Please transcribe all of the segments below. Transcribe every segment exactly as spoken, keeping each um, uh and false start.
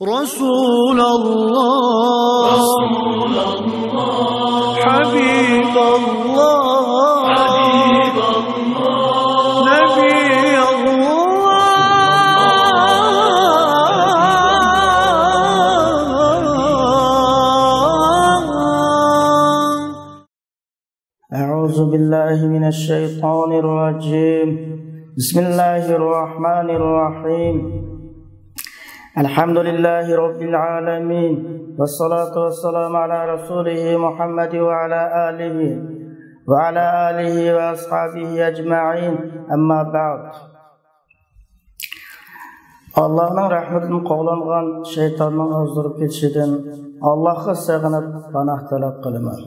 رسول الله، حبيب الله، نبي الله. أعوذ بالله من الشيطان الرجيم. بسم الله الرحمن الرحيم. الحمد لله رب العالمين. والصلاة والسلام على رسوله محمد وعلى آله، وعلى آله وأصحابه أجمعين. أما بعد. ئاللاھنىڭ رەھمىتىدىن قوغلانغان شەيتاننىڭ ئازدۇرۇپ كېتىشىدىن ئاللاھقا سېغىنىپ پاناھ تەلەپ قىلىمەن.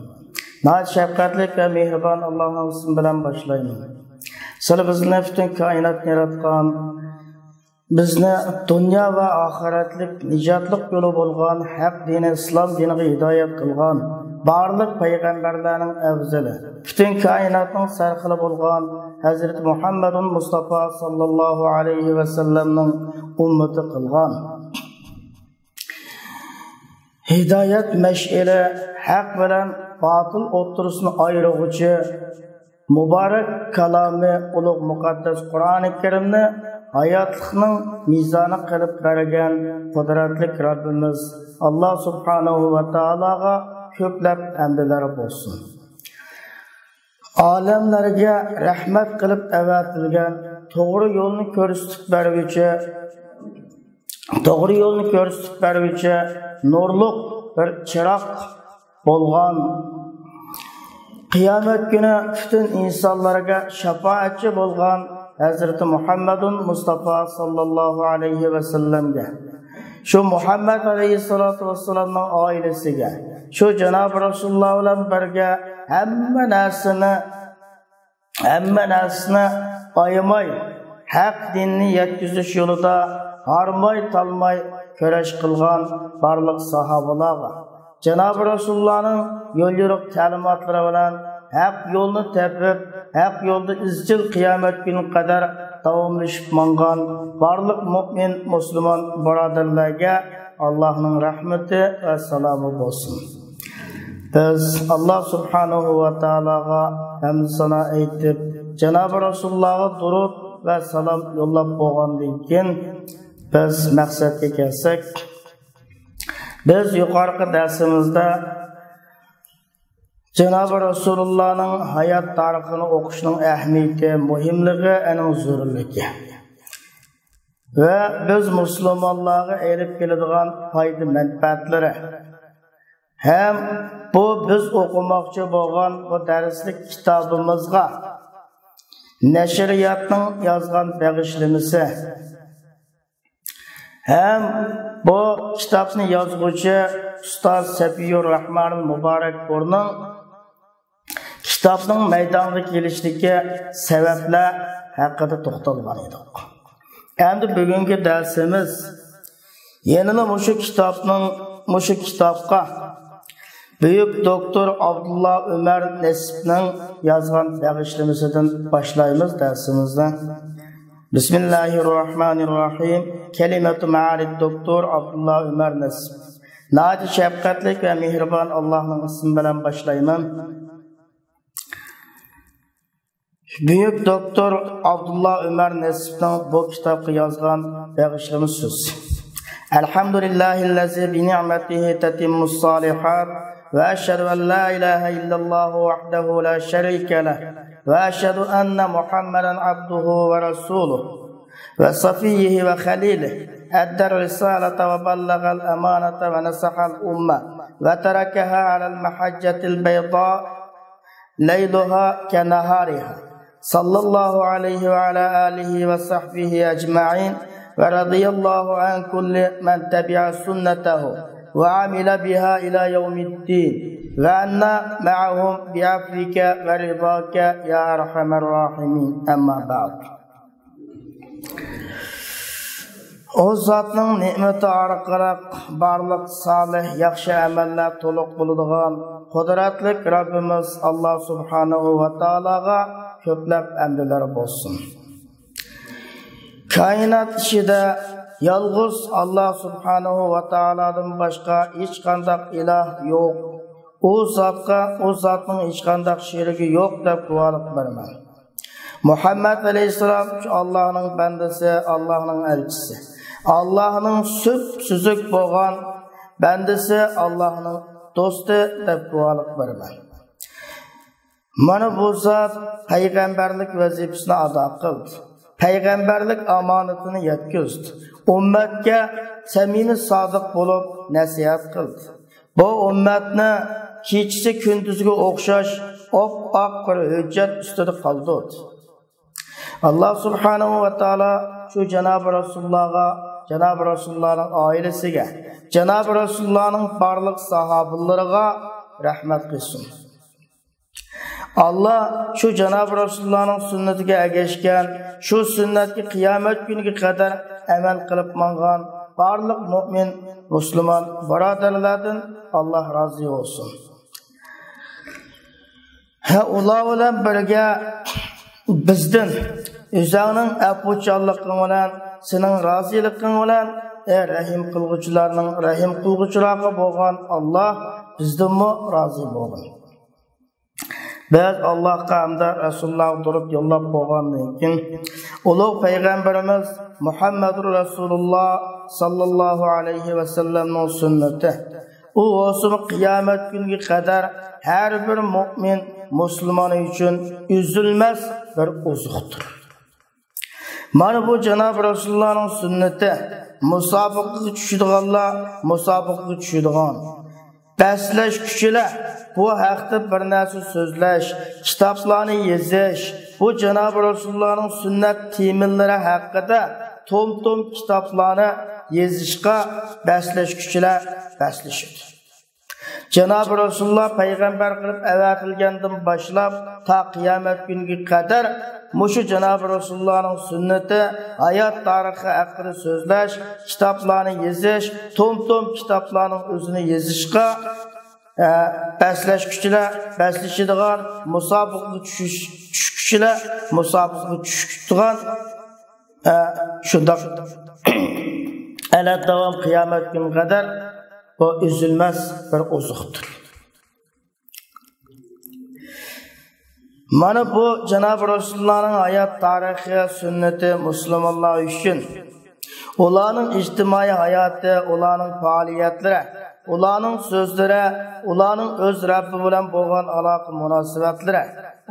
ناھايىتى شەپقەتلىك ۋە مېھرىبان ئاللاھنىڭ ئىسمى بىلەن باشلايمەن. سىلى بىزنى پۈتۈن كائىناتنى ياراتقان، بىزنى دۇنيا ۋە ئاخىرەتلىك نىجاتلىق يولى بولغان ھەق دىنى ئىسلام دىنىغا ھىدايەت قىلغان بارلىق پەيغەمبەرلەرنىڭ ئەۋزىلى، پۈتۈن كائىناتنىڭ سەرخىلى بولغان ھەزرىتى مۇھەممەدۇل مۇستافا ساللاللاھۇ ئەلەيھى ۋەسەللەمنىڭ ئۈممىتى قىلغان، ھىدايەت مەشئىلى، ھەق بىلەن باتىل ئوتتۇرىسىنى ئايرىغۇچى مۇبارەك كالامى، ئۇلۇغ مۇقەددەس قۇرئانى كەرىمنى ھاياتلىقنىڭ مىزانى قىلىپ بەرگەن قۇدرەتلىك رەببىمىز ئاللا سۇبھانەھۇ ۋە تائالاغا كۆپلەپ ھەمدلەر بولسۇن. ئالەملەرگە رەھمەت قىلىپ ئەۋەتىلگەن، توغرا يولنى كۆرسىتىپ بەرگۈچى، توغرا يولنى كۆرسىتىپ بەرگۈچى نۇرلۇق بىر چىراغ بولغان، قىيامەت كۈنى پۈتۈن ئىنسانلارغا شاپائەتچى بولغان ھەزرىتى مۇھەممەدۇن مۇستافا ساللاللاھۇ ئەلەيھى ۋەسەللەمگە، شۇ مۇھەممەد ئەلەيھىسسالاتۇ ۋەسسالامنىڭ ئائىلىسىگە، شۇ جانابى رەسۇلۇللا بىلەن بىرگە ھەممە نەرسىنى، ھەممە نەرسىنى ئايىماي، ھەق دىننى يەتكۈزۈش يولىدا ھارماي-تالماي كۈرەش قىلغان بارلىق ساھابىلارغا، جانابى رەسۇلۇللانىڭ يول-يورۇق تەلىماتلىرى بىلەن ھەق يولنى تېپىپ، ھەق يولدا ئىزچىل قىيامەت كۈنىگە قەدەر داۋاملىشىپ ماڭغان بارلىق مۆمىن، مۇسۇلمان بۇرادەرلەرگە ئاللاھنىڭ رەھمىتى ۋە سالامى بولسۇن. بىز ئاللا سۇبھانەھۇ ۋە تائالاغا ھەمدۇ سانا ئېيتىپ، جانابى رەسۇلۇللاغا دۇرۇت ۋە سالام يوللاپ بولغاندىن كېيىن، بىز مەقسەتكە كەلسەك، بىز يۇقىرىقى دەرسىمىزدە جانابى رەسۇلۇللانىڭ ھايات تارىخىنى ئوقۇشنىڭ ئەھمىيىتى، مۇھىملىقى، ئەنىڭ زۆرۈرلۈكى ۋە بىز مۇسۇلمانلارغا ئېلىپ كېلىدىغان پايدا-مەنپەئەتلىرى ھەم بۇ بىز ئوقۇماقچى بولغان بۇ دەرسلىك كىتابىمىزغا نەشرىياتنىڭ يازغان بېغىشلىمىسى ھەم بۇ كىتابنى يازغۇچى ئۇستاز سەپىيۇر راھمان مۇبارەكپۇرنىڭ كىتابنىڭ مەيدانغا كېلىشىدىكى سەۋەبلەر ھەققىدە توختالغان ئىدۇق. ئەمدى بۈگۈنكى دەرسىمىز يەنىلا مۇشۇ كىتابنىڭ، مۇشۇ كىتابقا بۈيۈك دوكتور ئابدۇللا ئۆمەر نېسىپنىڭ يازغان بېغىشلىمىسىدىن باشلايمىز دەرسىمىزنى. بىسمىللاھىرراھمانىرراھىم. كەلىمەتۇ مەئالىد دوكتور ئابدۇللا ئۆمەر نېسىپ. ناھايىتى شەپقەتلىك ۋە مېھرىبان ئاللاھنىڭ ئىسمى بىلەن باشلايمەن. بۈيۈك دوكتور ئابدۇللا ئۆمەر نېسىپنىڭ بۇ كىتابقا يازغان بېغىشلىما سۆزى. الحمد لله الذي بنعمته تتم الصالحات، وأشهد أن لا إله إلا الله وحده لا شريك له، وأشهد أن محمدا عبده ورسوله وصفيه وخليله، أدى الرسالة وبلغ الأمانة ونصح الأمة وتركها على المحجة البيضاء ليلها كنهارها، صلى الله عليه وعلى آله وصحبه أجمعين، ورضي الله عن كل من تبع سنته وعمل بها إلى يوم الدين، وعنا معهم بعفوك ورضاك يا أرحم الراحمين. أما بعد. ئۇ زاتنىڭ نېمىتى ئارقىلىق بارلىق سالىھ، ياخشى ئەمەللەر تولۇق بولىدىغان قۇدرەتلىك رەببىمىز ئاللا سۇبھانەھۇ ۋە تائالاغا كۆپلەپ ھەمدلەر بولسۇن. كائىنات ئىچىدە يالغۇز ئاللا سۇبھانەھۇ ۋە تائالادىن باشقا ھېچقانداق ئىلاھ يوق. ئۇ زاتقا، ئۇ زاتنىڭ ھېچقانداق شېرىكى يوق دەپ گۇۋاھلىق بېرىمەن. مۇھەممەد ئەلەيھىسسالام شۇ ئاللانىڭ بەندىسى، ئاللانىڭ ئەلچىسى، ئاللانىڭ سۈپسۈزۈك بولغان بەندىسى، ئاللانىڭ دوستى دەپ گۇۋاھلىق بېرىمەن. مانا بۇ زات پەيغەمبەرلىك ۋەزىپىسىنى ئادا قىلدى. پەيغەمبەرلىك ئامانىتىنى يەتكۈزدى. ئۈممەتكە سەمىمىي سادىق بولۇپ نەسىھەت قىلدى. بۇ ئۈممەتنى كېچىسى كۈندۈزگە ئوخشاش ئاپئاق بىر ھۆججەت ئۈستىدە قالدۇردى. ئاللا سۇبھانەھۇ ۋە تائالا شۇ جانابى رەسۇلۇللاغا، جانابى رەسۇلۇللانىڭ ئائىلىسىگە، جانابى رەسۇلۇللانىڭ بارلىق ساھابىلىرىغا رەھمەت قىلسۇن. ئاللا شۇ جانابى رەسۇلۇللانىڭ سۈننىتىگە ئەگەشكەن، شۇ سۈننەتكە قىيامەت كۈنىگە قەدەر ئەمەل قىلىپ ماڭغان بارلىق مۆمىن، مۇسۇلمان بۇرادەرلەردىن ئاللا رازى بولسۇن. ھە، ئۇلار بىلەن بىرگە بىزدىن ئۆزۈڭنىڭ ئەپۇچانلىقىڭ بىلەن، سېنىڭ رازىلىقىڭ بىلەن، ئەي رەھىم قىلغۇچىلارنىڭ رەھىم قىلغۇچىلارغا بولغان ئاللا، بىزدىنمۇ رازى بولغىن. بىز ئاللاھقا ھەمدە رەسۇلۇللاھقا دۇرۇت يوللاپ بولغاندىن كېيىن، ئۇلۇغ پەيغەمبىرىمىز مۇھەممەدۇر رەسۇلۇللاھ ساللاللاھۇ ئەلەيھى ۋەسەللەمنىڭ سۈننىتى، ئۇ بولسىمۇ قىيامەت كۈنىگە قەدەر ھەر بىر مۆمىن، مۇسۇلمان ئۈچۈن ئۈزۈلمەس بىر ئوزۇقتۇر. مانا بۇ جانابى رەسۇلۇللانىڭ سۈننىتى. مۇسابىقىگە چۈشىدىغانلار مۇسابىقىگە چۈشىدىغان، بەسلەشكۈچىلەر بۇ ھەقتە بىر نەرسە سۆزلەش، كىتابلارنى يېزىش، بۇ جانابى رەسۇلۇللانىڭ سۈننەت تېمىلىرى ھەققىدە توم-توم كىتابلارنى يېزىشقا بەسلەشكۈچىلەر بەسلىشىدۇ. جانابى رەسۇلۇللا پەيغەمبەر قىلىپ ئەۋەتىلگەندىن باشلاپ تا قىيامەت كۈنىگە قەدەر مۇشۇ جانابى رەسۇلۇللانىڭ سۈننىتى، ھايات تارىخى ھەققىدە سۆزلەش، كىتابلارنى يېزىش، توم-توم كىتابلارنىڭ ئۆزىنى يېزىشقا، ئە، بەسلەشكۈچىلەر بەسلىشىدىغان، مۇسابىقىگە چۈشۈش-، چۈشكۈچىلەر مۇسابىقىگە چۈشىدىغان، ئە، شۇنداق ئەلەت داۋام قىيامەت كۈنىگە قەدەر بۇ ئۈزۈلمەس بىر ئوزۇقتۇر. مانا بۇ جانابى رەسۇلۇللانىڭ ھايات تارىخى، سۈننىتى مۇسۇلمانلار ئۈچۈن، ئۇلارنىڭ ئىجتىمائىي ھاياتى، ئۇلارنىڭ پائالىيەتلىرى، ئۇلارنىڭ سۆزلىرى، ئۇلارنىڭ ئۆز رەببى بىلەن بولغان ئالاقە مۇناسىۋەتلىرى،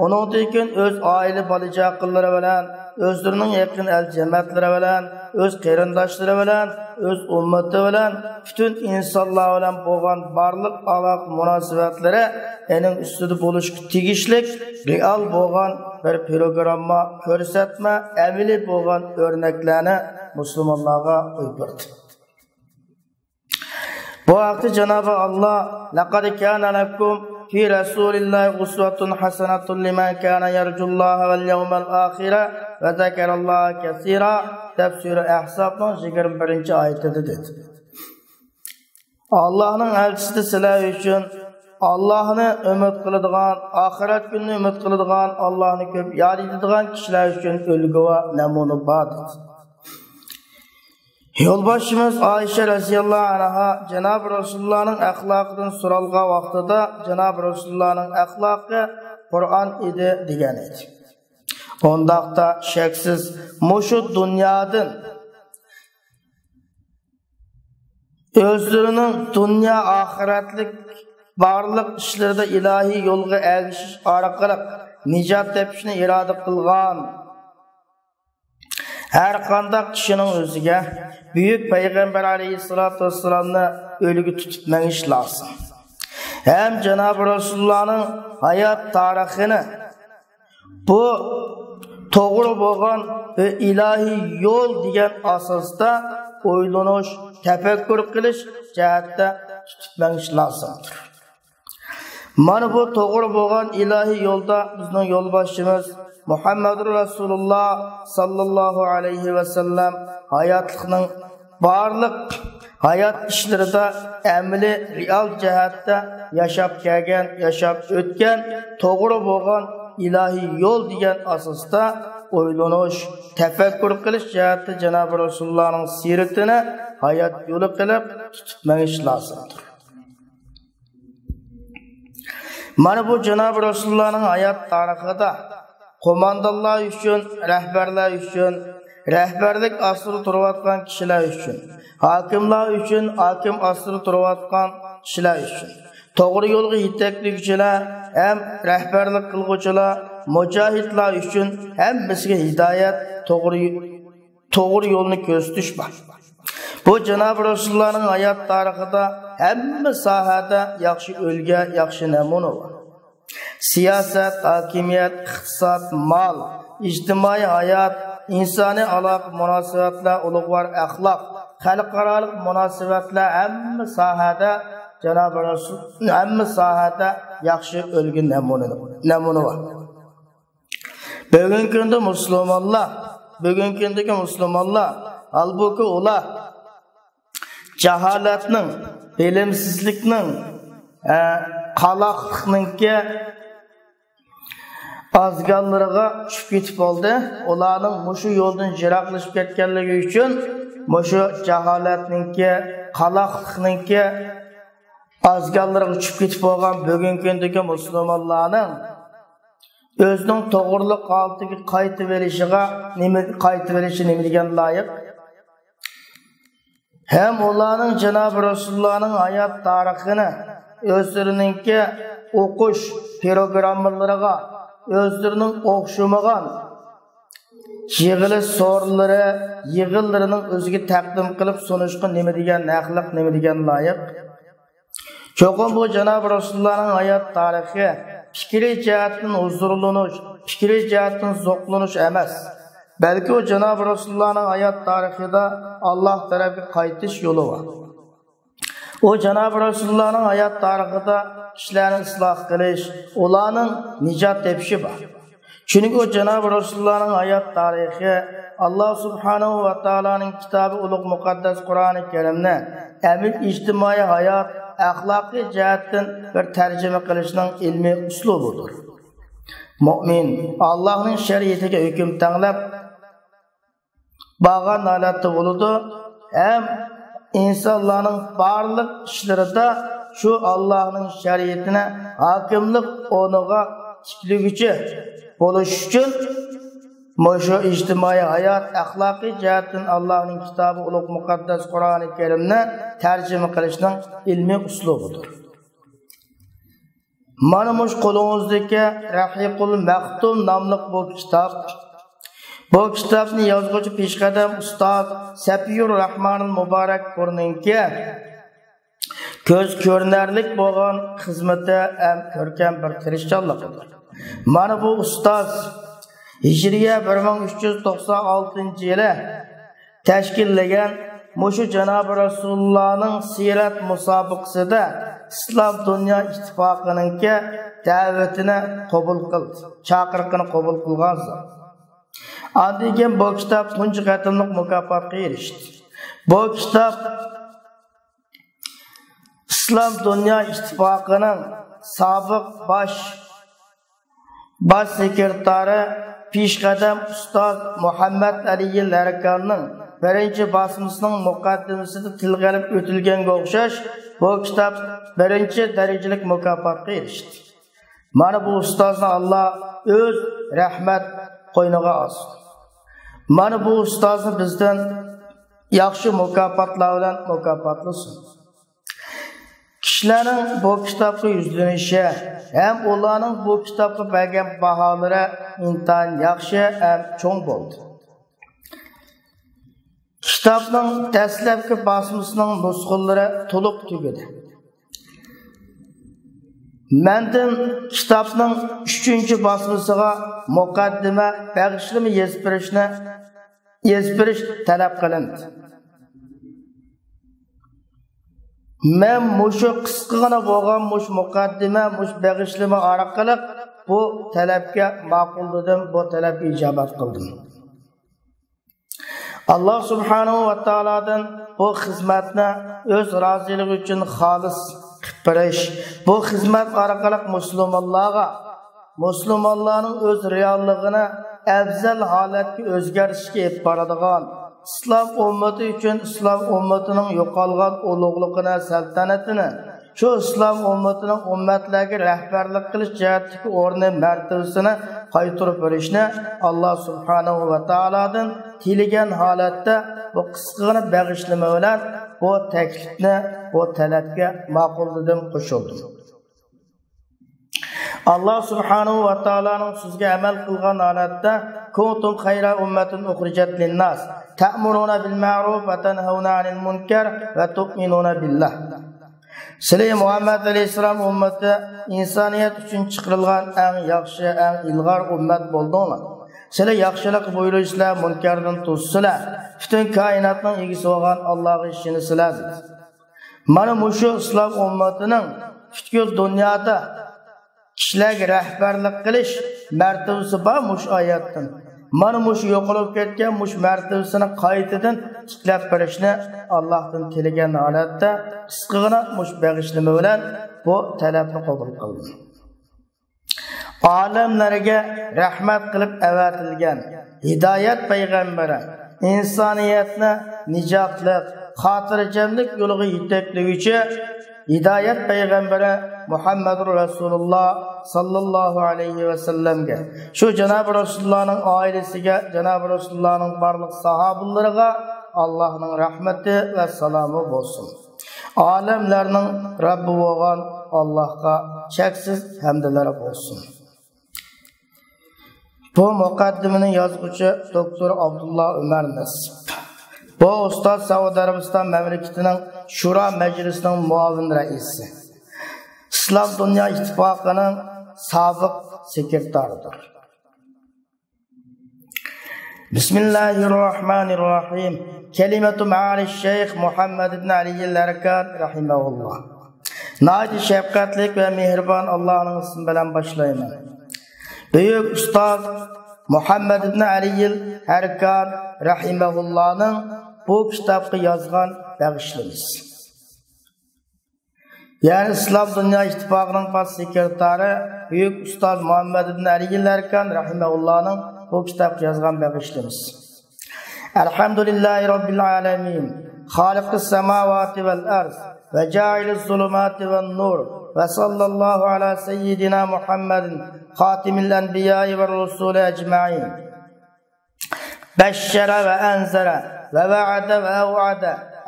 ئۇنىڭدىن كېيىن ئۆز ئائىلە بالا-چاقىلىرى بىلەن، ئۆزلىرىنىڭ يېقىن ئەل-جەمەتلىرى بىلەن، ئۆز قېرىنداشلىرى بىلەن، ئۆز ئۈممىتى بىلەن، پۈتۈن ئىنسانلار بىلەن بولغان بارلىق ئالاقە مۇناسىۋەتلىرى ئېنىڭ ئۈستىدە بولۇشقا تېگىشلىك رېئال بولغان بىر پروگرامما، كۆرسەتمە، ئەمەلىي بولغان ئۆرنەكلەرنى مۇسۇلمانلارغا قويۇپ بەردى. بۇ ھەقتە جانابى ئاللا، لەقەد كانە لەكۇم فى رەسۇلىللاھى ئۇسۋەتۇن ھەسەنەتۇن لىمەن كانە يەرجۇللاھە ۋەل يەۋمەل ئاخىرە ۋە زەكەرەللاھە كەسىرا دەپ سۈرە ئەھزابنىڭ يىگىرمە بىرىنچى ئايىتىدە دېدى. ئاللاھنىڭ ئەلچىسىدە سىلەر ئۈچۈن ئاللاھنى ئۈمىد قىلىدىغان، ئاخىرەت كۈنىنى ئۈمىد قىلىدىغان، ئاللاھنى كۆپ ياد ئېتىدىغان كىشىلەر ئۈچۈن ئۈلگە ۋە نەمۇنە بار دېدى. يولباشچىمىز ئائىشە رەزىياللاھۇ ئەنھا جانابى رەسۇلۇللانىڭ ئەخلاقىدىن سورالغان ۋاقتىدا، جانابى رەسۇلۇللانىڭ ئەخلاقى قۇرئان ئىدى دېگەن ئىدى. ئۇنداقتا شەكسىز مۇشۇ دۇنيادىن ئۆزلىرىنىڭ دۇنيا ئاخىرەتلىك بارلىق ئىشلىرىدا ئىلاھىي يولغا ئەگىشىش ئارقىلىق نىجات تېپىشنى ئىرادە قىلغان ھەر قانداق كىشىنىڭ ئۆزىگە بۈيۈك پەيغەمبەر ئەلەيھىسسالاتۇ ۋەسسالامنى ئۈلگە تۇتۇپ مېڭىش لازىم. ھەم جانابى رەسۇلۇللانىڭ ھايات تارىخىنى بۇ توغرا بولغان ۋە ئىلاھىي يول دېگەن ئاساستا ئويلىنىش، تەپەككۇر قىلىش جەھەتتە تۇتۇپ مېڭىش لازىمدۇر. مانا بۇ توغرا بولغان ئىلاھىي يولدا بىزنىڭ يولباشچىمىز مۇھەممەدۇر رەسۇلۇللا ساللاللاھۇ ئەلەيھى ۋەسەللەم ھاياتلىقنىڭ بارلىق ھايات ئىشلىرىدا ئەمەلىي، رېئال جەھەتتە ياشاپ كەلگەن، ياشاپ ئۆتكەن، توغرا بولغان ئىلاھىي يول دېگەن ئاساستا ئويلىنىش، تەپەككۇر قىلىش جەھەتتە جانابى رەسۇلۇللانىڭ سىرىتىنى ھايات يولى قىلىپ تۇتۇپ مېڭىش لازىمدۇر. مانا بۇ جانابى رەسۇلۇللانىڭ ھايات تارىخىدا قوماندانلار ئۈچۈن، رەھبەرلەر ئۈچۈن، رەھبەرلىك ئاستىدا تۇرۇۋاتقان كىشىلەر ئۈچۈن، ھاكىملار ئۈچۈن، ھاكىم ئاستىدا تۇرۇۋاتقان كىشىلەر ئۈچۈن، توغرا يولغا يېتەكلىگۈچىلەر ھەم رەھبەرلىك قىلغۇچىلار، مۇجاھىدلار ئۈچۈن ھەممىسىگە ھىدايەت، توغرا، توغرا يولنى كۆرسىتىش بار. بۇ جانابى رەسۇلۇللانىڭ ھايات تارىخىدا ھەممە ساھەدە ياخشى ئۈلگە، ياخشى نەمۇنە بار. سىياسەت، ھاكىمىيەت، ئىقتىساد، مال، ئىجتىمائىي ھايات، ئىنسانىي ئالاقە مۇناسىۋەتلەر، ئۇلۇغۋار ئەخلاق، خەلقئارالىق مۇناسىۋەتلەر، ھەممە ساھەدە جانابى رەسۇل، ھەممە ساھەدە ياخشى ئۈلگە نەمۇنە، نەمۇنە بار. بۈگۈنكى كۈندە مۇسۇلمانلار، بۈگۈنكى كۈندىكى مۇسۇلمانلار، ھالبۇكى ئۇلار جاھالەتنىڭ، بىلىمسىزلىكنىڭ، ئە، قالاقلىقنىڭكى ئازگاللىرىغا چۈشۈپ كېتىپ بولدى. ئۇلارنىڭ مۇشۇ يولدىن يىراقلىشىپ كەتكەنلىكى ئۈچۈن، مۇشۇ جاھالەتنىڭكى، قالاقلىقنىڭكى ئازگاللىرىغا چۈشۈپ كېتىپ بولغان بۈگۈنكى كۈندىكى مۇسۇلمانلارنىڭ ئۆزىنىڭ توغرىلىق ھالىتىگە قايتىۋېلىشىغا نېمە، قايتىۋېلىشى نېمە دېگەن لايىق؟ ھەم ئۇلارنىڭ جانابى رەسۇلۇللانىڭ ھايات تارىخىنى ئۆزلىرىنىڭكى ئوقۇش پروگراممىلىرىغا، ئۆزلىرىنىڭ ئوخشىمىغان يىغىلىش سورۇنلىرى، يىغىنلىرىنىڭ ئۆزىگە تەقدىم قىلىپ سۇنۇشقا نېمە دېگەن ھەقلىق، نېمە دېگەن لايىق؟ چوقۇم بۇ جانابى رەسۇلۇللانىڭ ھايات تارىخى پىكرىي جەھەتتىن ھۇزۇرلىنىش، پىكرىي جەھەتتىن زوقلىنىش ئەمەس، بەلكى ئۇ جانابى رەسۇلۇللانىڭ ھايات تارىخىدا ئاللاھ تەرەپكە قايتىش يولى بار. ئۇ جانابى رەسۇلۇللانىڭ ھايات تارىخىدا كىشىلەرنى ئىسلاھ قىلىش، ئۇلارنىڭ نىجات تېپىشى بار. چۈنكى ئۇ جانابى رەسۇلۇللانىڭ ھايات تارىخى ئاللاھ سۇبھانەھۇ ۋە تائالانىڭ كىتابى ئۇلۇغ مۇقەددەس قۇرئانى كەرىمنى ئەمەلىي ئىجتىمائىي ھايات، ئەخلاقىي جەھەتتىن بىر تەرجىمە قىلىشنىڭ ئىلمىي ئۇسلۇبىدۇر. مۆمىن ئاللاھنىڭ شەرىئىتىگە ھۆكۈم تەڭلەپ بارغان ھالەتتە بولىدۇ ھەم ئىنسانلارنىڭ بارلىق ئىشلىرىدا شۇ ئاللاھنىڭ شەرىئىتىنى ھاكىملىق ئورنىغا تىكلىگۈچى بولۇش ئۈچۈن مۇشۇ ئىجتىمائىي ھايات، ئەخلاقىي جەھەتتىن ئاللاھنىڭ كىتابى ئۇلۇغ مۇقەددەس قۇرئانى كەرىمنى تەرجىمە قىلىشنىڭ ئىلمىي ئۇسلۇبىدۇر. مانا مۇشۇ قولىڭىزدىكى رەھىقۇل مەختۇم ناملىق بۇ كىتاب. بۇ كىتابنى يازغۇچى پېشقەدەم ئۇستاز سەپىيۇر راھمانىل مۇبارەكپۇرنىڭكى كۆز كۆرۈنەرلىك بولغان خىزمىتى ھەم كۆركەم بىر تىرىشچانلىقىدۇر. مانا بۇ ئۇستاز ھىجرىيە بىر مىڭ ئۈچ يۈز توقسان ئالتىنچى يىلى تەشكىللىگەن مۇشۇ جانابى رەسۇلۇللانىڭ سىرەت مۇسابىقىسىدە ئىسلام دۇنيا ئىتتىپاقىنىڭكى دەۋىتىنى قوبۇل قىلدى، چاقىرىقىنى قوبۇل قىلغان زات. ئاندىن كېيىن بۇ كىتاب تۇنجى قېتىملىق مۇكاپاتقا ئېرىشتى. بۇ كىتاب ئىسلام دۇنيا ئىتتىپاقىنىڭ سابىق باش باش سېكرېتارى پېشقەدەم ئۇستاز مۇھەممەد ئەلى لەركاننىڭ بىرىنچى باسمىسىنىڭ مۇقەددىمىسىدە تىلغا ئېلىپ ئۆتۈلگەنگە ئوخشاش، بۇ كىتاب بىرىنچى دەرىجىلىك مۇكاپاتقا ئېرىشتى. مانا بۇ ئۇستازنى ئاللا ئۆز رەھمەت قوينىغا ئالسۇن. مانا بۇ ئۇستازنى بىزدىن ياخشى مۇكاپاتلار بىلەن مۇكاپاتلىسۇن. كىشىلەرنىڭ بۇ كىتابقا يۈزلىنىشى ھەم ئۇلارنىڭ بۇ كىتابقا بەرگەن باھالىرى ئىنتايىن ياخشى ھەم چوڭ بولدى. كىتابنىڭ دەسلەپكى باسمىسىنىڭ نۇسخىلىرى تولۇق تۈگىدى. مەندىن كىتابنىڭ ئۈچىنچى باسمىسىغا مۇقەددىمە، بېغىشلىما يېزىپ بېرىشنى، يېزىپ بېرىش تەلەپ قىلىندى. مەن مۇشۇ قىسقىغىنا بولغان مۇشۇ مۇقەددىمە، مۇشۇ بېغىشلىما ئارقىلىق بۇ تەلەپكە ماقۇللىدىم، بۇ تەلەپكە ئىجابەت قىلدىم. ئاللا سۇبھانەھۇ ۋە تائالادىن بۇ خىزمەتنى ئۆز رازىلىقى ئۈچۈن خالىس قىلىپ بېرىش، بۇ خىزمەت ئارقىلىق مۇسۇلمانلارغا، مۇسۇلمانلارنىڭ ئۆز رېئاللىقىنى ئەۋزەل ھالەتكە ئۆزگەرتىشكە ئېلىپ بارىدىغان، ئىسلام ئۈممىتى ئۈچۈن ئىسلام ئۈممىتىنىڭ يوقالغان ئۇلۇغلۇقىنى، سەلتەنىتىنى، شۇ ئىسلام ئۈممىتىنىڭ ئۈممەتلەرگە رەھبەرلىك قىلىش جەھەتتىكى ئورنى، مەرتىۋىسىنى قايتۇرۇپ بېرىشنى ئاللا سۇبھانەھۇ ۋە تائالادىن تىلىگەن ھالەتتە بۇ قىسقىغىنە بېغىشلىما بىلەن بۇ تەكلىپنى، بۇ تەلەپكە ماقۇل دېدىم، قوشۇلدۇم. ئاللا سۇبھانەھۇ ۋە تائالانىڭ سۆزىگە ئەمەل قىلغان ھالەتتە، كنتم خير أمة أخرجت للناس تأمرون بالمعروف وتنهون عن المنكر وتؤمنون بالله. سىلى مۇھەممەد ئەلەيھىسسالام ئۈممىتى ئىنسانىيەت ئۈچۈن چىقىرىلغان ئەڭ ياخشى، ئەڭ ئىلغار ئۈممەت بولدۇڭلار. سىلى ياخشىلىق بۇيرۇيسىلەر، مۇنكەردىن توسىسىلەر. پۈتۈن كائىناتنىڭ ئىگىسى بولغان ئاللاغا ئىشىنىسىلەر، دېدى. مانا مۇشۇ ئىسلام ئۈممىتىنىڭ پۈتكۈل دۇنيادا كىشىلەرگە رەھبەرلىك قىلىش مەرتىۋىسى بار مۇشۇ ئايەتتىن. مانا مۇشۇ يوقىلىپ كەتكەن مۇشۇ مەرتىۋىسىنى قايتىدىن تىكلەپ بېرىشنى ئاللاھتىن تىلىگەن ھالەتتە، قىسقىغىنا مۇشۇ بېغىشلىما بىلەن بۇ تەلەپنى قوبۇل قىلدىم. ئالەملەرگە رەھمەت قىلىپ ئەۋەتىلگەن ھىدايەت پەيغەمبىرى، ئىنسانىيەتنى نىجاتلىق، خاتىرجەملىك يولىغا يېتەكلىگۈچى ھىدايەت پەيغەمبىرى مۇھەممەدۇر رەسۇلۇللا ساللاللاھۇ ئەلەيھى ۋەسەللەمگە، شۇ جانابى رەسۇلۇللانىڭ ئائىلىسىگە، جانابى رەسۇلۇللانىڭ بارلىق ساھابىلىرىغا ئاللاھنىڭ رەھمىتى ۋە سالامى بولسۇن. ئالەملەرنىڭ رەببى بولغان ئاللاھقا چەكسىز ھەمدلەر بولسۇن. بۇ مۇقەددىمىنى يازغۇچى دوكتور ئابدۇللا ئۆمەر نەسىپ. بۇ ئۇستاز سەئۇدى ئەرەبىستان مەملىكىتىنىڭ شۇرا مەجلىسىنىڭ مۇئاۋىن رەئىسى، ئىسلام دۇنيا ئىتتىپاقىنىڭ سابىق سېكرېتارىدۇر. بىسمىللاھىرراھمانىرراھىم. كەلىمەتۇ مەئالى شەيخ مۇھەممەد ئىبن ئەلىيىل ئەركان رەھىمەھۇللا. ناھايىتى شەپقەتلىك ۋە مېھرىبان ئاللاھنىڭ ئىسمى بىلەن باشلايمەن. بۈيۈك ئۇستاز مۇھەممەد ئىبن ئەلىيىل ئەركان رەھىمەھۇللانىڭ بۇ كىتابقا يازغان بېغىشلىمىسى. يەنى ئىسلام دۇنيا ئىتتىپاقىنىڭ باش سېكرېتارى، بۈيۈك ئۇستاز مۇھەممەد ئىبن ئەلىيىل ئەركان رەھىمەھۇللانىڭ بۇ كىتابقا يازغان بېغىشلىمىسى. الحمد لله رب العالمين، خالق السماوات والأرض، وجاعل الظلمات والنور، وصلى الله على سيدنا محمد، خاتم الأنبياء والرسل أجمعين. بشر وأنذر ووعد وأوعد،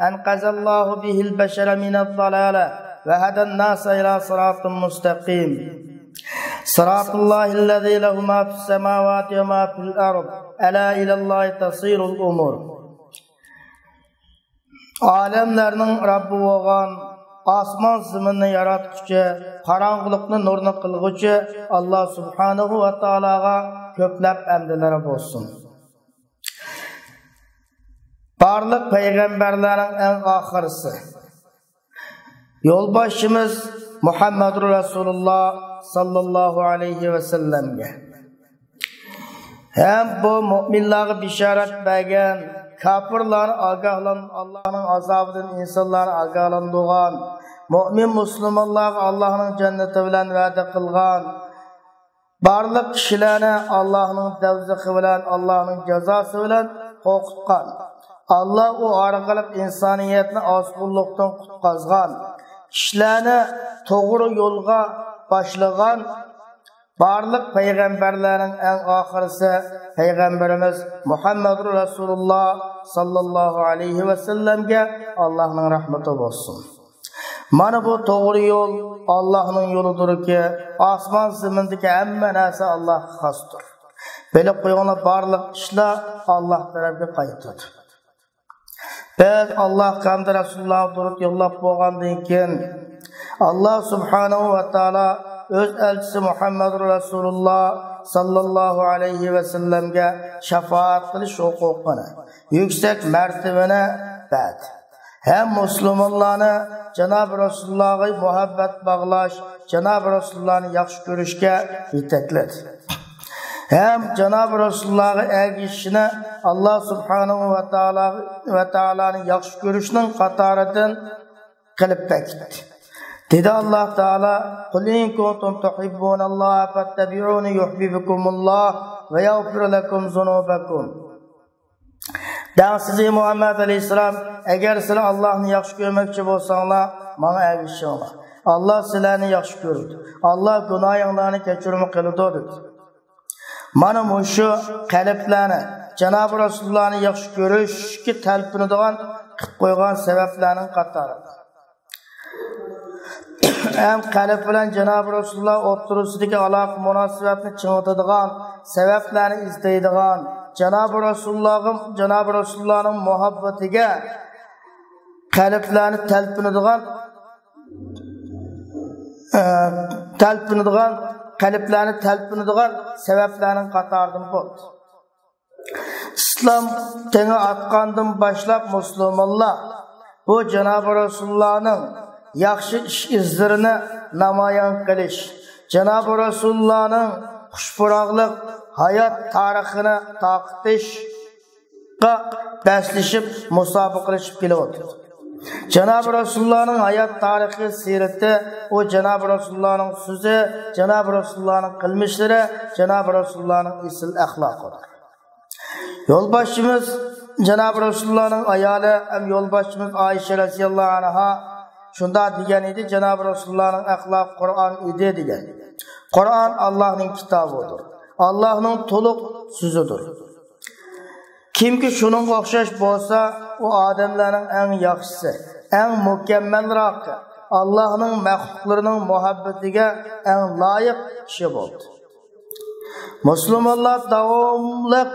أنقذ الله به البشر من الضلالة، وهدى الناس إلى صراط مستقيم. صراط الله الذي له ما في السماوات وما في الأرض، ألا إلى الله تصير الأمور. ئالەملەرنىڭ رەببى بولغان، ئاسمان زېمىننى ياراتقۇچى، قاراڭغۇلۇقنى نۇرنى قىلغۇچى ئاللا سۇبھانەھۇ ۋە تائالاغا كۆپلەپ ھەمدلەر بولسۇن. بارلىق پەيغەمبەرلەرنىڭ ئەڭ ئاخىرىسى، يولباشچىمىز مۇھەممەدۇر رەسۇلۇللا ساللاللاھۇ ئەلەيھى ۋەسەللەمگە ھەم بۇ مۆمىنلارغا بېشارەت بەرگەن، كاپىرلارنى ئاگاھلان-، ئاللاھنىڭ ئازابىدىن ئىنسانلارنى ئاگاھلاندۇرغان، مۆمىن مۇسۇلمانلارغا ئاللاھنىڭ جەننىتى بىلەن ۋەدە قىلغان، بارلىق كىشىلەرنى ئاللاھنىڭ دوزىخى بىلەن، ئاللاھنىڭ جازاسى بىلەن قورقۇتقان، ئاللا ئۇ ئارقىلىق ئىنسانىيەتنى ئازغۇنلۇقتىن قۇتقازغان، كىشىلەرنى توغرا يولغا باشلىغان، بارلىق پەيغەمبەرلەرنىڭ ئەڭ ئاخىرىسى پەيغەمبىرىمىز مۇھەممەدۇر رەسۇلۇللا ساللاللاھۇ ئەلەيھى ۋەسەللەمگە ئاللاھنىڭ رەھمىتى بولسۇن. مانا بۇ توغرا يول ئاللاھنىڭ يولىدۇركى، ئاسمان زېمىندىكى ھەممە نەرسە ئاللاھقا خاستۇر. بىلىپ قويۇڭلار، بارلىق ئىشلار ئاللاھ تەرەپكە قايتىدۇ. بىز ئاللاھقا ھەمدە رەسۇلۇللاھقا دۇرۇت يوللاپ بولغاندىن كېيىن، ئاللاھ سۇبھانەھۇ ۋە تائالا ئۆز ئەلچىسى مۇھەممەدۇر رەسۇلۇللا ساللاللاھۇ ئەلەيھى ۋەسەللەمگە شاپائەت قىلىش ھوقۇقىنى، يۈكسەك مەرتىۋىنى بەردى. ھەم مۇسۇلمانلارنى جانابى رەسۇلۇللاھقا مۇھەببەت باغلاش، جانابى رەسۇلۇللاھنى ياخشى كۆرۈشكە يېتەكلىدى. ھەم جانابى رەسۇلۇللاھقا ئەگىشىشنى ئاللاھ سۇبھانەھۇ ۋە تائالا، ۋە تائالانى ياخشى كۆرۈشنىڭ قاتارىدىن قىلىپ بەكىتتى. دېدى ئاللاھ تائالا: قل إن كنتم تحبون الله فاتبعوني يحببكم الله ويغفر لكم ذنوبكم. دەڭسىز، ئى مۇھەممەد ئەلەيھىسسالام، ئەگەر سىلەر ئاللاھنى ياخشى كۆرمەكچى بولساڭلار، ماڭا ئەگىشىڭلار. ئاللاھ سىلەرنى ياخشى كۆرىدۇ. ئاللاھ گۇناھىڭلارنى كەچۈرۈم قىلىدۇ، دېدى. مانا مۇشۇ قەلبلەرنى جانابى رەسۇلۇللاھنى ياخشى كۆرۈشكە تەلپۈنىدىغان قىلىپ قويغان سەۋەبلەرنىڭ قاتارىدا. ھەم قەلب بىلەن جانابى رەسۇلۇللا ئوتتۇرىسىدىكى ئالاقە مۇناسىۋەتنى چىڭىتىدىغان سەۋەبلەرنى ئىزدەيدىغان، جانابى رەسۇلۇللاغا، جانابى رەسۇلۇللانىڭ مۇھەببىتىگە قەلبلەرنى تەلپۈنىدىغان، ئە، تەلپۈنىدىغان، قەلبلەرنى تەلپۈنىدىغان سەۋەبلەرنىڭ قاتارىدىن بولدى. ئىسلام تېڭى ئاتقاندىن باشلاپ مۇسۇلمانلار بۇ جانابى رەسۇلۇللانىڭ ياخشى ئىش ئىزلىرىنى نامايان قىلىش، جانابى رەسۇلۇللانىڭ خۇش پۇراقلىق ھايات تارىخىنى تارقىتىشقا بەسلىشىپ، مۇسابىقىلىشىپ كېلىۋاتىدۇ. جانابى رەسۇلۇللانىڭ ھايات تارىخى، سىيرىتى، ئۇ جانابى رەسۇلۇللانىڭ سۆزى، جانابى رەسۇلۇللانىڭ قىلمىشلىرى، جانابى رەسۇلۇللانىڭ ئېسىل ئەخلاقىدۇر. يولباشچىمىز جانابى رەسۇلۇللانىڭ ئايالى ھەم يولباشچىمىز ئائىشە رەزىياللاھۇ ئەنھا شۇنداق دېگەن ئىدى، جانابى رەسۇلۇللانىڭ ئەخلاقى قۇرئان ئىدى دېگەن. قۇرئان ئاللاھنىڭ كىتابىدۇر. ئاللاھنىڭ تولۇق سۆزىدۇر. كىمكى شۇنىڭغا ئوخشاش بولسا، ئۇ ئادەملەرنىڭ ئەڭ ياخشىسى، ئەڭ مۇكەممەلراقى، ئاللاھنىڭ مەخلۇقلىرىنىڭ مۇھەببىتىگە ئەڭ لايىق كىشى بولدى. مۇسۇلمانلار داۋاملىق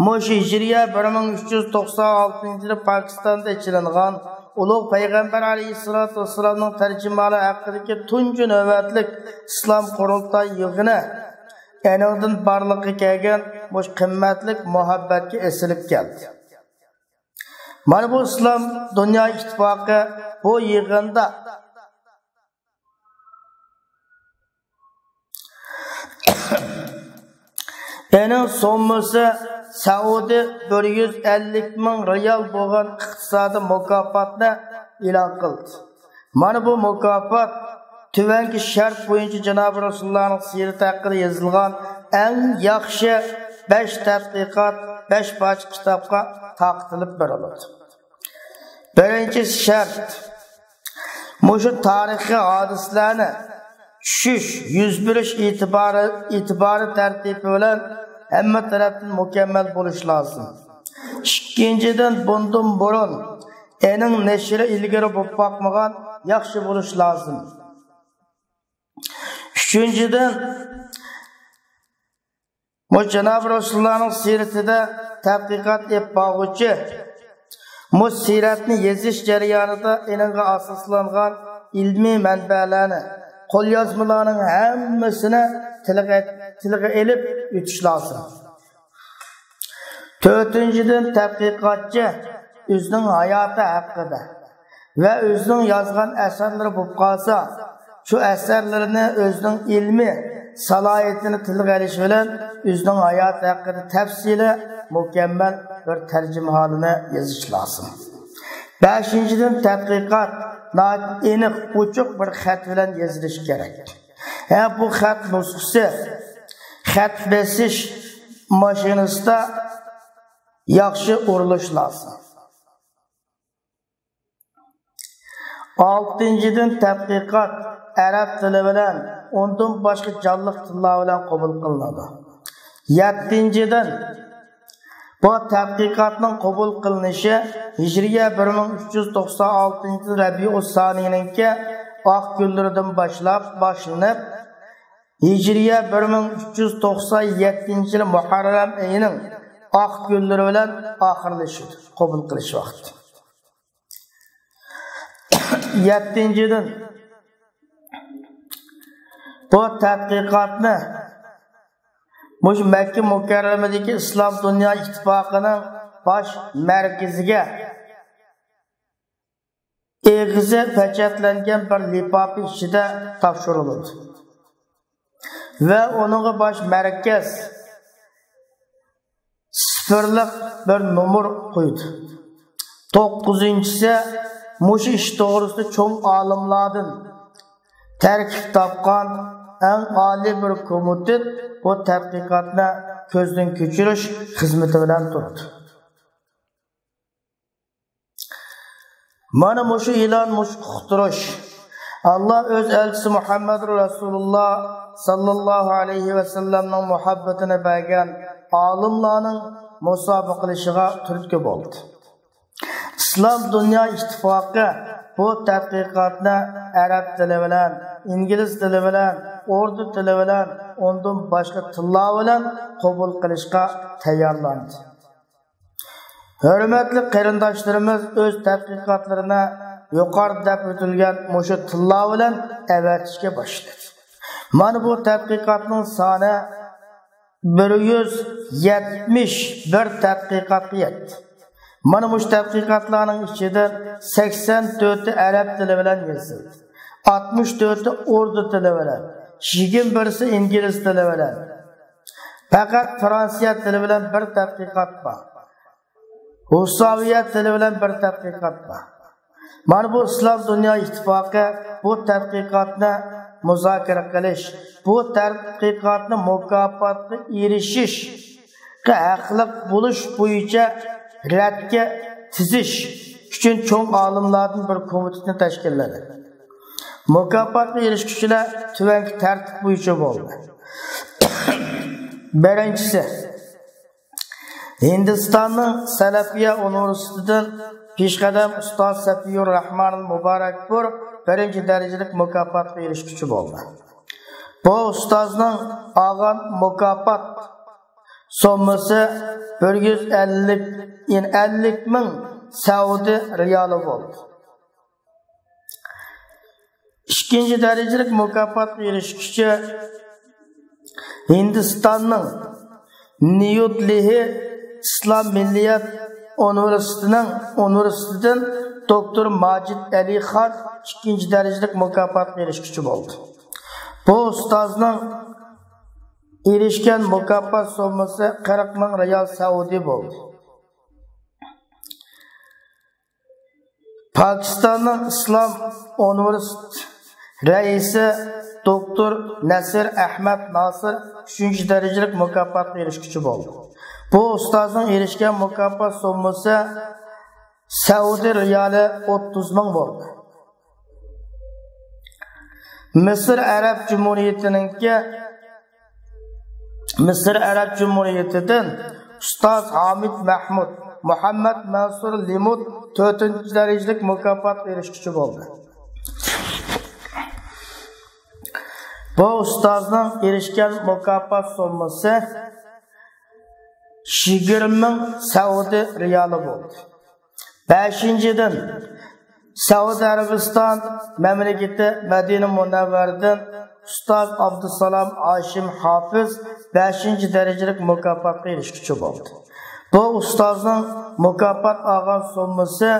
مۇشۇ ھىجرىيە بىر مىڭ ئۈچ يۈز توقسان ئالتىنچى يىلى پاكىستاندا ئېچىلىنغان ئۇلۇغ پەيغەمبەر ئەلەيھىسسالاتۇ ۋەسسالامنىڭ تەرجىمىھالى ھەققىدىكى تۇنجى نۆۋەتلىك ئىسلام قۇرۇلتاي يىغىنى ئېنىڭدىن بارلىققا كەلگەن مۇشۇ قىممەتلىك مۇھەببەتكە ئېسىلىپ كەلدى. مانا بۇ ئىسلام دۇنيا ئىتتىپاقى بۇ يىغىندا ئېنىڭ سوممىسى سەئۇدى بىر يۈز ئەللىك مىڭ رىيال بولغان ئىقتىسادىي مۇكاپاتنى ئېلان قىلدى. مانا بۇ مۇكاپات تۆۋەنكى شەرت بويىچە جانابى رەسۇلۇللانىڭ سىيرىتى ھەققىدە يېزىلغان ئەڭ ياخشى بەش تەتقىقات، بەش پارچە كىتابقا تارقىتىلىپ بېرىلىدۇ. بىرىنچى شەرت، مۇشۇ تارىخىي ھادىسىلەرنى چۈشۈش، يۈز بېرىش ئېتىبارى، ئېتىبارى تەرتىپى بىلەن ھەممە تەرەپتىن مۇكەممەل بولۇشى لازىم. ئىككىنچىدىن، بۇندىن بۇرۇن ئېنىڭ نەشرى ئىلگىرى بولۇپ باقمىغان ياخشى بولۇشى لازىم. ئۈچىنچىدىن، مۇ جانابى رەسۇلۇللانىڭ سىيرىتىدە تەتقىقات ئېلىپ بارغۇچى، مۇ سىيرەتنى يېزىش جەريانىدا ئېنىڭغا ئاساسلانغان ئىلمىي مەنبەلەرنى، قوليازمىلارنىڭ ھەممىسىنى تىلغا، تىلغا ئېلىپ ئۆتۈش لازىم. تۆتىنچىدىن، تەتقىقاتچى ئۆزىنىڭ ھاياتى ھەققىدە ۋە ئۆزىنىڭ يازغان ئەسەرلىرى بولۇپ قالسا، شۇ ئەسەرلىرىنى ئۆزىنىڭ ئىلمىي سالاھىيىتىنى تىلغا ئېلىش بىلەن ئۆزىنىڭ ھاياتى ھەققىدە تەپسىلىي، مۇكەممەل بىر تەرجىمىھالىنى يېزىش لازىم. بەشىنچىدىن، تەتقىقات ناھايىتى ئېنىق، ئوچۇق بىر خەت بىلەن يېزىلىشى كېرەك. ھە، بۇ خەت نۇسخىسى خەت بېسىش ماشىنىسىدا ياخشى ئۇرۇلۇشى لازىم. ئالتىنچىدىن، تەتقىقات ئەرەب تىلى بىلەن، ئۇندىن باشقا جانلىق تىللار بىلەن قوبۇل قىلىنىدۇ. يەتتىنچىدىن، بۇ تەتقىقاتنىڭ قوبۇل قىلىنىشى ھىجرىيە بىر مىڭ ئۈچ يۈز توقسان ئالتىنچى يىل رەبىئۇسسانىينىڭكى ئاق كۈنلىرىدىن باشلاپ باشلىنىپ، ھىجرىيە بىر مىڭ ئۈچ يۈز توقسان يەتتىنچى يىل مۇھەررەم ئېيىنىڭ ئاق كۈنلىرى بىلەن ئاخىرلىشىدۇ، قوبۇل قىلىش ۋاقتى. يەتتىنچىدىن، بۇ تەتقىقاتنى مۇشۇ مەككە مۇكەررەمىدىكى ئىسلام دۇنيا ئىتتىپاقىنىڭ باش مەركىزىگە ئېغىزى پېچەتلەنگەن بىر لىپاپى ئىچىدە تاپشۇرۇلىدۇ ۋە ئۇنىڭغا باش مەركەز سىفىرلىق بىر نومۇر قويدى. توققۇزىنچىسى، مۇشۇ ئىش توغرىسىدا چوڭ ئالىملاردىن تەركىب تاپقان ئەڭ ئالىي بىر كومىتېت بۇ تەتقىقاتنى كۆزدىن كۆچۈرۈش خىزمىتى بىلەن تۇرىدۇ. مانا مۇشۇ ئېلان، مۇشۇ ئۇقتۇرۇش، ئاللا ئۆز ئەلچىسى مۇھەممەد رەسۇلۇللا ساللاللاھۇ ئەلەيھى ۋەسەللەمنىڭ مۇھەببىتىنى بەرگەن ئالىملارنىڭ مۇسابىقىلىشىغا تۈرتكە بولدى. ئىسلام دۇنيا ئىتتىپاقى بۇ تەتقىقاتنى ئەرەب تىلى بىلەن، ئىنگلىز تىلى بىلەن، ئوردۇ تىلى بىلەن، ئۇندىن باشقا تىللار بىلەن قوبۇل قىلىشقا تەييارلاندى. ھۆرمەتلىك قېرىنداشلىرىمىز ئۆز تەتقىقاتلىرىنى يۇقىرىدا دەپ ئۆتۈلگەن مۇشۇ تىللار بىلەن ئەۋەتىشكە باشلىدى. مانا بۇ تەتقىقاتنىڭ سانى بىر يۈز يەتمىش بىر تەتقىقاتقا يەتتى. مانا مۇشۇ تەتقىقاتلارنىڭ ئىچىدىن سەكسەن تۆتى ئەرەب تىلى بىلەن يېزىلدى. ئاتمىش تۆتى ئوردۇ تىلى بىلەن، يىگىرمە بىرسى ئىنگلىز تىلى بىلەن. پەقەت فرانسىيە تىلى بىلەن بىر تەتقىقات بار. ھۇساۋىيە تىلى بىلەن بىر تەتقىقات بار. مانا بۇ ئىسلام دۇنيا ئىتتىپاقى بۇ تەتقىقاتنى مۇزاكىرە قىلىش، بۇ تەتقىقاتنى مۇكاپاتقا ئېرىشىشكە ھەقلىق بولۇش بويىچە رەتكە تىزىش ئۈچۈن چوڭ ئالىملاردىن بىر كومىتېتنى تەشكىللىدى. مۇكاپاتقا ئېرىشكۈچىلەر تۆۋەنكى تەرتىپ بويىچە بولدى. بىرىنچىسى، ھىندىستاننىڭ سەلەفىيە ئۇنىۋېرسىتېتىدىن پېشقەدەم ئۇستاز سەپىيۇر راھمان مۇبارەكپۇر بىرىنچى دەرىجىلىك مۇكاپاتقا ئېرىشكۈچى بولدى. بۇ ئۇستازنىڭ ئالغان مۇكاپات سوممىسى بىر يۈز ئەللىك، يەنى ئەللىك مىڭ سەئۇدى رىيالى بولدى. ئىككىنچى دەرىجىلىك مۇكاپاتقا ئېرىشكۈچى ھىندىستاننىڭ نيۇ دېلھى ئىسلام مىللىيەت ئۇنىۋېرسىتېتىنىڭ ئۇنىۋېرسىتېتىدىن دوكتور ماجىد ئەلى خان ئىككىنچى دەرىجىلىك مۇكاپاتقا ئېرىشكۈچى بولدى. بۇ ئۇستازنىڭ ئېرىشكەن مۇكاپات سوممىسى قىرىق مىڭ رىيال سەئۇدى بولدى. پاكىستاننىڭ ئىسلام ئۇنىۋېرسىتېتى رەئىسى دوكتور نەسىر ئەھمەد ناسىر ئۈچىنچى دەرىجىلىك مۇكاپاتقا ئېرىشكۈچى بولدى. بۇ ئۇستازنىڭ ئېرىشكەن مۇكاپات سوممىسى سەئۇدى رىيالى ئوتتۇز مىڭ بولدى. مىسىر ئەرەب جۇمھۇرىيىتىنىڭكى، مىسىر ئەرەب جۇمھۇرىيىتىدىن ئۇستاز ھامىد مەھمۇد، مۇھەممەد مەنسۇر لىمۇت تۆتىنچى دەرىجىلىك مۇكاپاتقا ئېرىشكۈچى بولدى. بۇ ئۇستازنىڭ ئېرىشكەن مۇكاپات سوممىسى يىگىرمە مىڭ سەئۇدى رىيالى بولدى. بەشىنچىدىن، سەئۇدى ئەرەبىستان مەملىكىتى مەدىنە مۇنەۋۋەرىدىن ئۇستاز ئابدۇسالام ھاشىم ھافىز بەشىنچى دەرىجىلىك مۇكاپاتقا ئېرىشكۈچى بولدى. بۇ ئۇستازنىڭ مۇكاپات ئالغان سوممىسى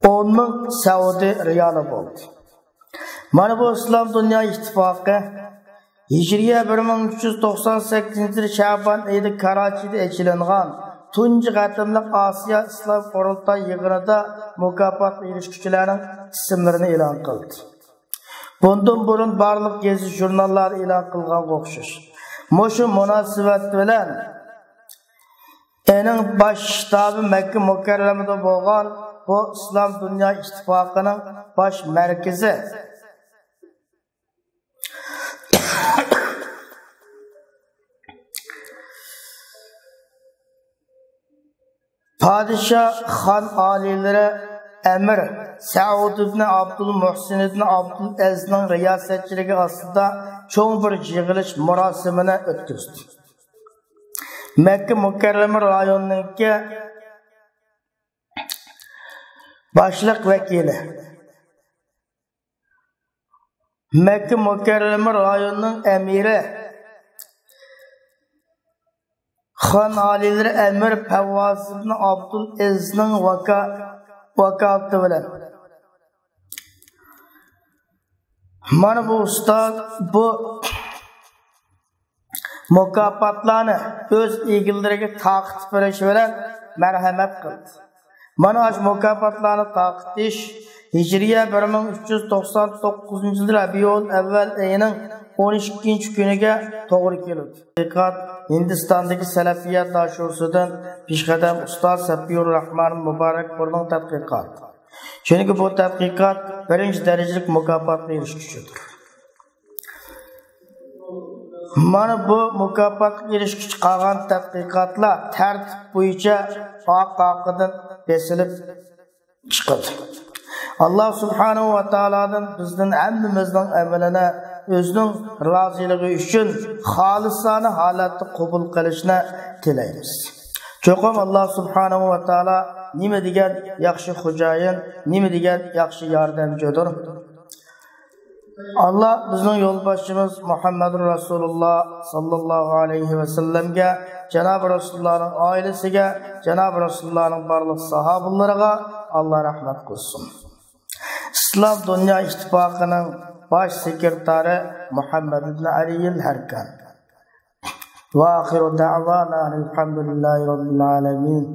ئون مىڭ سەئۇدى رىيالى بولدى. مانا بۇ ئىسلام دۇنيا ئىتتىپاقى ھىجرىيە بىر مىڭ ئۈچ يۈز توقسان سەككىزىنچى يىلى شەبان ئېيىدا كاراچىدا ئېچىلىنغان تۇنجى قېتىملىق ئاسىيا ئىسلام قۇرۇلتاي يىغىنىدا مۇكاپاتقا ئېرىشكۈچىلەرنىڭ ئىسىملىرىنى ئېلان قىلدى. بۇندىن بۇرۇن بارلىق گېزىت ژۇرناللاردا ئېلان قىلغانغا ئوخشاش، مۇشۇ مۇناسىۋەت بىلەن ئېنىڭ باش شتابى مەككە مۇكەررەمىدە بولغان بۇ ئىسلام دۇنيا ئىتتىپاقىنىڭ باش مەركىزى پادىشاھ، خان ئالىيلىرى، ئەمىر سەئۇد ئىبنى ئابدۇل مۇھسىن ئىبنى ئابدۇل ئەزىزنىڭ رىياسەتچىلىكى ئاستىدا چوڭ بىر يىغىلىش مۇراسىمىنى ئۆتكۈزدى. مەككە مۇكەررەمە رايونىنىڭكى باشلىق ۋەكىلى، مەككە مۇكەررەمە رايونىنىڭ ئەمىرى، خان ئالىيلىرى ئەمىر پەۋۋاز ئىبنى ئابدۇل ئەزىزنىڭ ۋاكا-، ۋاكالىتى بىلەن. مانا بۇ ئۇستاز بۇ مۇكاپاتلارنى ئۆز ئىگىلىرىگە تارقىتىپ بېرىش بىلەن مەرھەمەت قىلدى. مانا ئاشۇ مۇكاپاتلارنى تارقىتىش ھىجرىيە بىر مىڭ ئۈچ يۈز توقسان توققۇزىنچى يىل رەبىئۇل ئەۋۋەل ئېيىنىڭ ئون ئىككىنچى كۈنىگە توغرا كېلىدۇ. تەتقىقات ھىندىستاندىكى سەلەپىيە داشۇسىدىن پېشقەدەم ئۇستاز سەپىيۇر راھمان مۇبارەكپۇرنىڭ تەتقىقاتى. چۈنكى بۇ تەتقىقات بىرىنچى دەرىجىلىك مۇكاپاتقا ئېرىشكۈچىدۇر. مانا بۇ مۇكاپاتقا ئېرىشكۈچى قالغان تەتقىقاتلار تەرتىپ بويىچە ئارقا-ئارقىدىن بېسىلىپ چىقىدۇ. ئاللا سۇبھانەھۇ ۋە تائالادىن بىزدىن ھەممىمىزنىڭ ئەمىلىنى ئۆزىنىڭ رازىلىقى ئۈچۈن خالىسانە ھالەتتە قوبۇل قىلىشنى تىلەيمىز. چوقۇم ئاللا سۇبھانەھۇ ۋە تائالا نېمە دېگەن ياخشى خوجايىن، نېمە دېگەن ياخشى ياردەمچىدۇر. ئاللا بىزنىڭ يولباشچىمىز مۇھەممەدۇر رەسۇلۇللا ساللاللاھۇ ئەلەيھى ۋەسەللەمگە، جانابى رەسۇلۇللانىڭ ئائىلىسىگە، جانابى رەسۇلۇللانىڭ بارلىق ساھابىلىرىغا ئاللا رەھمەت قىلسۇن. ئىسلام دۇنيا ئىتتىپاقىنىڭ باش سېكرېتارى مۇھەممەد ئىبن ئەلىيىل ھەركان. وآخر دعوانا أن الحمد لله رب العالمين.